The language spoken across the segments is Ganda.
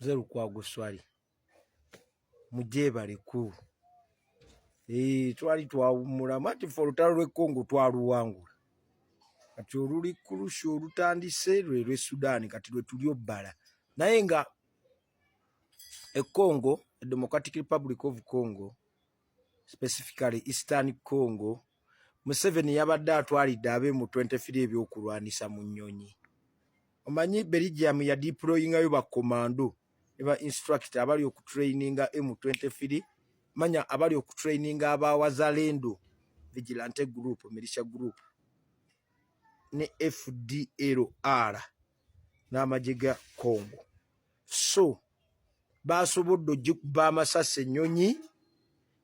Mzee Lukwago swali mujebaleku. Eh, twali twawummulamu ati ffe olutalo lw'e Congo twaluwangula, kati oluli kurusha olutandise lwe lw'e Sudan, kati lwe tuli obbala. Naye nga e Congo, Democratic Republic of Congo, specifically Eastern Congo, Museveni yabadde atwalidde abe mu 23 ebyokulwanisa mu nnyonyi. Omanyi Belgium ya deployingayo ba commando ne ba instructor abali okutraininga M23, manya abali okutraininga aba Wazalendo vigilante group, militia group ne FDLR n'amagye ga Congo. So basobodde ogikuba amasasi ennyonyi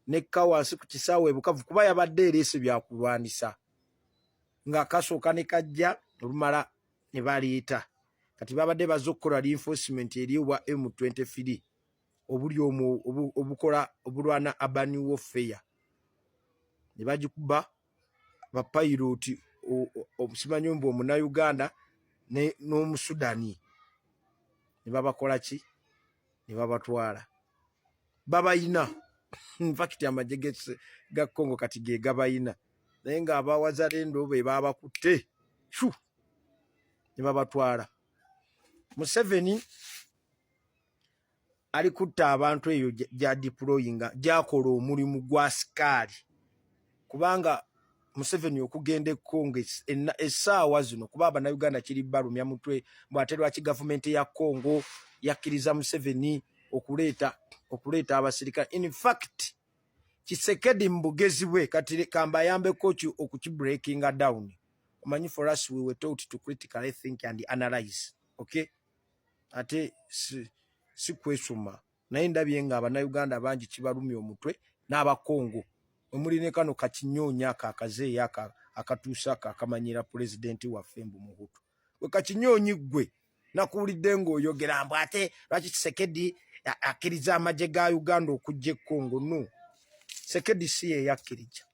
nekka wansi ku kisaawe e Bukavu, kuba yabadde ereese byakulwanisa nga kasooka ne kajja olumala ne baleeta. Kati babadde bazze okukola reinforcement eri obwa M23 obuli omwo obukola obulwana urban warfare, ne bagikuba bapayiroti obusimanyi mbu omunauganda n'omusudani ne babakola ki, ne babatwala babayina. Infact amagye ga Congo kati ge gabayina, naye ng'abawazalendo be babakutte shu ne babatwala. Museveni ali kutta abantu eyo gya deployinga, gyakola omulimu gwa sikaali, kubanga Museveni okugenda e Congo essaawa zino, kuba abannayuganda kiri balumya mutwe mbu ate lwaki gavumenti ya Congo yakkiriza Museveni okuleeta abasirikale. In fact Tshisekedi mu bugezi bwe, kati kambayambeko ki okukibreakinga down. Omanyi, for us, we were taught to critically think and analyze, okay? Ate si kwesoma, naye ndabye nga abannayuganda bangi kibalumya omutwe n'abakongo omuli ne kano kakinyoonya ako akazeeyo akatuusa ako akamanyira pulezidenti waffe mbu Muhutu. We kakinyonyi ggwe, nakuwulidde ng'oyogera mbu ate lwaki Tshisekedi akkiriza amagye ga Uganda okujja e Congo. No, Tshisekedi si ye yakkiriza.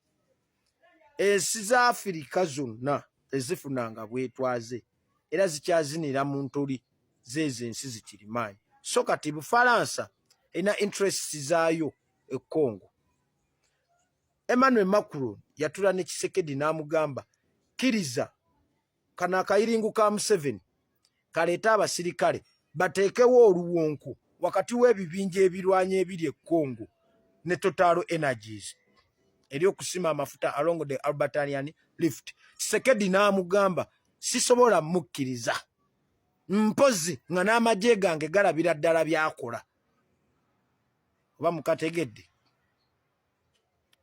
Ensi za Afirika zonna tezifunanga bwetwaze era zikyazinira mu ntoli zeezo ensi zikirimaanyi. So kati Bufalansa erina interests zaayo e Congo. Emmanuel Macron yatula ne Tshisekedi n'amugamba, kkiriza kano akayiringu ka Museveni kaleete abasirikale bateekewo oluwonko wakati w'ebibinja ebirwanyi ebiri e Congo ne Total Energies eri okusima amafuta along the Albertanian Rift. Tshisekedi n'amugamba, sisobola mukkiriza mpozi nga n'amagye gange galabira ddala byakola. Oba mukategedde,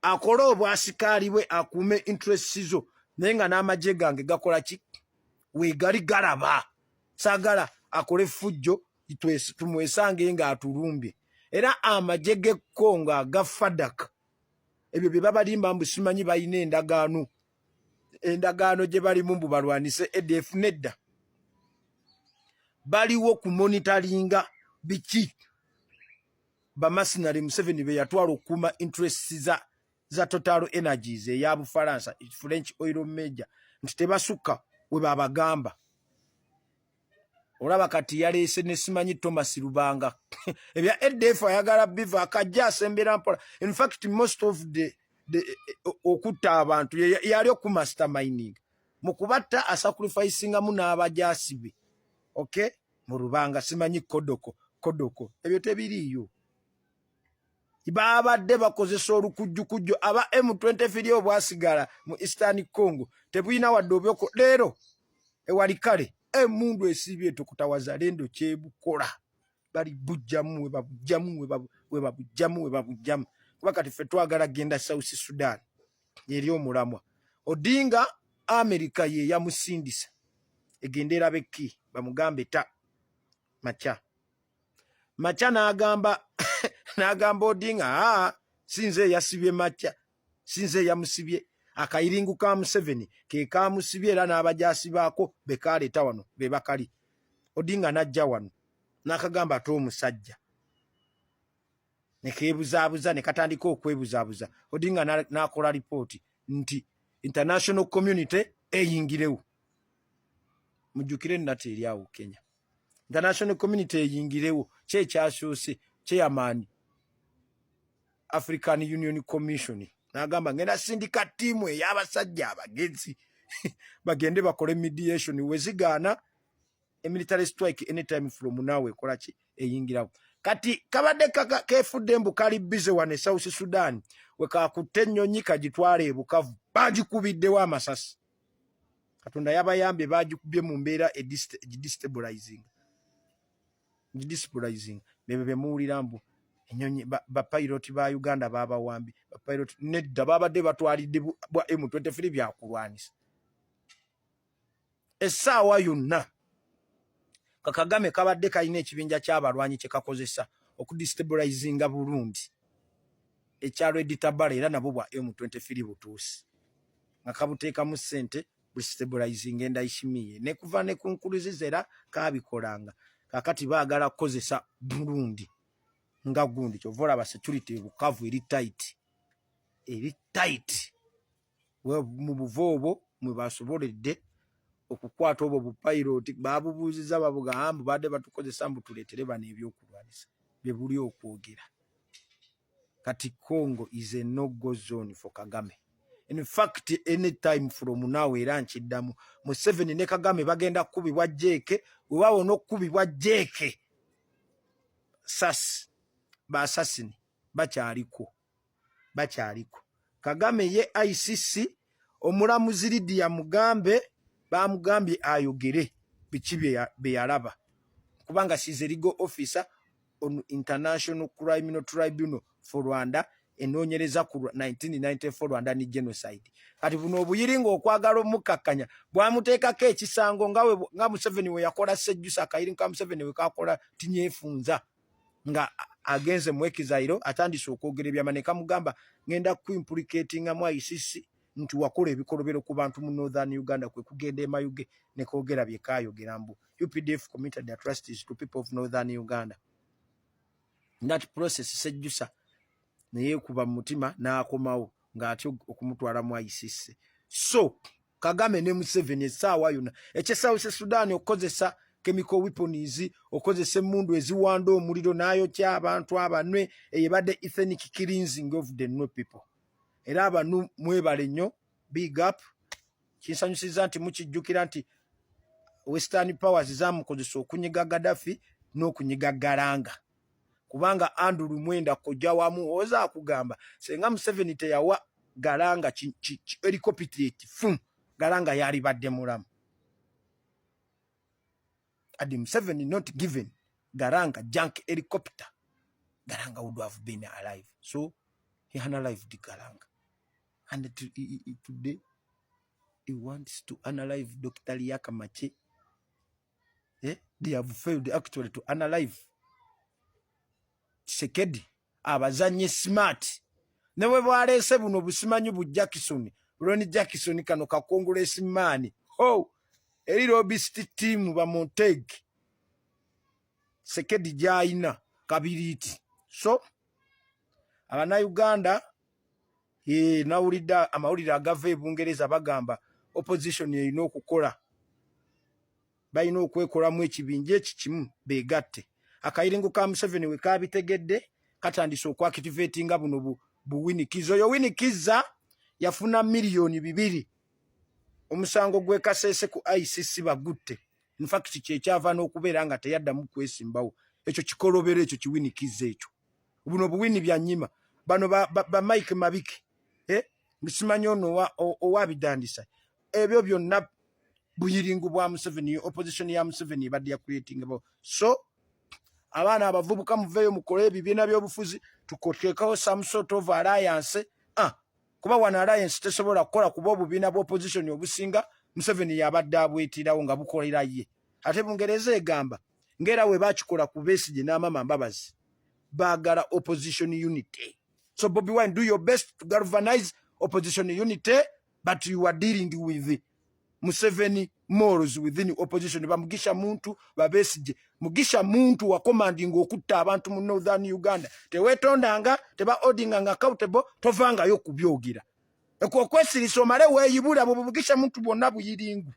akole obwasikaali bwe akuume interest zo, naye nga n'amagye gange gakola ki, weegali galaba. Saagala akole effujjo tumwesange ng'atulumbye. Era amagye g'e Congo aga FARDC, ebyo bye babalimba mbu simanyi balina endagaano gye balimu mbu balwanise ADF, nedda, baliwo ku monitoringa biki ba mercenary Museveni be yatwala okukuuma interests za Total Energies eya Bufalansa, French oil major, nti tebasukka we babagamba. Olaba kati yaleese ne simanyi Thomas Lubanga, ebya ADF ayagala biva akajja asembera mpola. In fact, most of the okutta abantu yali okumasterminding mu kubatta, asacrificingamu n'abajaasi be. Okay, mu Lubanga simanyi Kodoko Kodoko, ebyo tebiriiyo. Babadde bakozesa olukujjukujju aba M23 obwasigala mu Eastern Congo, tebulina wadde obyoko. Leero ewali kale emundu esiibye etokota, Wazalendo kyebukola bali bujjamu webabujjamu webabujjamu webabujjamu, kuba kati ffe twagala genda South Sudan eri omulamwa. Odinga America ye yamusindisa egende erabe ki bamugambe ta macha macha, n'agamba Odinga, aa, sinze eyasibye Macha, sinze eyamusibye, akayiringu ka Museveni ke kamusibye era n'abajaasi baako be kaleeta wano be bakali. Odinga n'ajja wano n'akagamba ate omusajja ne keebuzaabuza ne katandika okwebuzaabuza. Odinga n'akola lipooti nti international community eyingirewo. Mujjukire nate eri awo Kenya, international community eyingirewo. Kyekyasoose, chairman African Union Commission n'agamba, "Ngenda sindika ttiimu ey'abasajja abagezi bagende bakole mediation." Wezigaana, military strike anytime from now ekola ki? Eyingirawo. Kati kabadde kefudde mbu kali busy wano e South Sudan, wekakutte ennyonyi kagitwala e Bukavu, bagikubiddewo amasasi. Katonda yabayambye, bagikubye mu mbeera edestabilizing. Bebyo byemuwulira mbu enyonyi bapiloti ba Uganda babawambi bapiloti. Nedda, babadde batwalidde bwa M23 byakulwanisa. Essaawa yonna Kakagame kabadde kalina ekibinja ky'abalwanyi kye kakozesa okudestabilizinga Burundi, ekya Red Tabara, era nabo bwa M23 butuusi nga kabuteekamu ssente bustabilizinga Ndayishimiye ne kuva ne ku Nkurunziza, era kabikolanga. Kakati baagala kukozesa Burundi nga gundi. Kyova olaba security Bukavu eri tight, eri tight. Mu buvo obwo mwe basoboledde okukwata obwo bupiloti. Babubuuziza, babugamba mbu badde batukozesa mbu tuleetere bano ebyokulwanisa bye buli okwogera. Kati Congo is a no go zone for Kagame. In fact, any time from now, era nkiddamu, Museveni ne Kagame bagenda kukubibwa jeeke. Wewawona okukubibwa jeeke, sas basasini bakyaliko, bakyaliko. Kagame ye ICC, omulamuzi Lidia Mugambe bamugambye ayogere biki bye yalaba, kubanga she's a legal officer on International Criminal Tribunal for Rwanda, enoonyereza ku 1994 Rwanda ni genocide. Kati buno obuyiringa okwagala omukakkanya bwamuteekako ekisango nga Museveni we yakola Sejjusa. Akayiringo ka Museveni we kakola Tinyefunza nga agenze mu exile, atandise okwogera ebyama ne kamugamba, "Ngenda kuimplicatingamu ICC nti wakola ebikolobero ku bantu mu Northern Uganda." Kwe kugenda e Mayuge ne koogera bye kaayogera mbu UPDF committed atrocities to people of Northern Uganda. In that process, Sejjusa neyeekuba mu mutima n'akomawo ng'atya okumutwala mu ICC. So Kagame ne Museveni essaawa yonna ekye South Sudan, okukozesa chemical weapons, okozesa emmundu eziwanda omuliro n'ayokya abantu abanwe, eyo ebadde ethnic cleansing of the Nuer people. Era abanu mwebale nnyo, big up. Kinsanyusiza nti mukijjukira nti Western powers zamukozesa okunyiga Gaddafi n'okunyiga Garang, kubanga Andrew Mwenda kojja wamu oza akugamba senga Museveni teyawa Garang helicopter ekifu, Garang yalibadde mulamu. Had Museveni not given Garang junk helicopter, Garang would have been alive. So he unalived Garang, and today he wants to unalive Dr. Riek Machar, eh? They have failed actually to unalive Tshisekedi. Abazanye smart ne bwe bwaleese buno busimanyi bu Jackson, Ron Jackson, kano ka congressman ho eri lobbyist team bamonteg Tshisekedi gyayina kabiriiti. So Abannayuganda, nawulidde amawulire agava e Bungereza, bagamba opposition erina okukola, balina okwekolamu ekibinja eki kimu begatte. Akayiringo ka Museveni we kabitegedde, katandise okuactivatinga buno buwinikiza. Oyo winikiza yafuna 2 miliyoni omusango gwekaseese ku ICC bagutte. In fact, kyekyava n'okubeera nga teyaddamu kwesimbawo. Ekyo kikolobero, ekyo kiwinikiza, ekyo buno buwini byanyima. Bano ba Mike Mabike, eh? Simanyi ono owabidandisa, ebyo byonna buyiringu bwa Museveni. Opposition ya Museveni ebadde ya creating bo. So abaana abavubuka, muveeyo mukole ebibiina by'obufuzi, tukoteekawo some sort of alliance. Ah, kuba wano alliance tesobola kukola, kuba obubiina bwa opposition obusinga Museveni yabadde abwetirawo nga bukolera ye. Ate Bungereza egamba ng'era we bakikola ku Besigye n'Amama Mbabazi, baagala opposition unity. So Bobi Wine, do your best to galvanize opposition unity, but you are dealing with Museveni morals within opposition. Bamugisha Muntu, Babesije. Mugisha Muntu wacommandinga okutta abantu mu Northern Uganda, tewetondanga, teba holdinganga accountable, tovangayo kubyogera. Ekwo okwesirisa omale weeyibula. Bwe Mugisha Muntu bwonna buyiringu.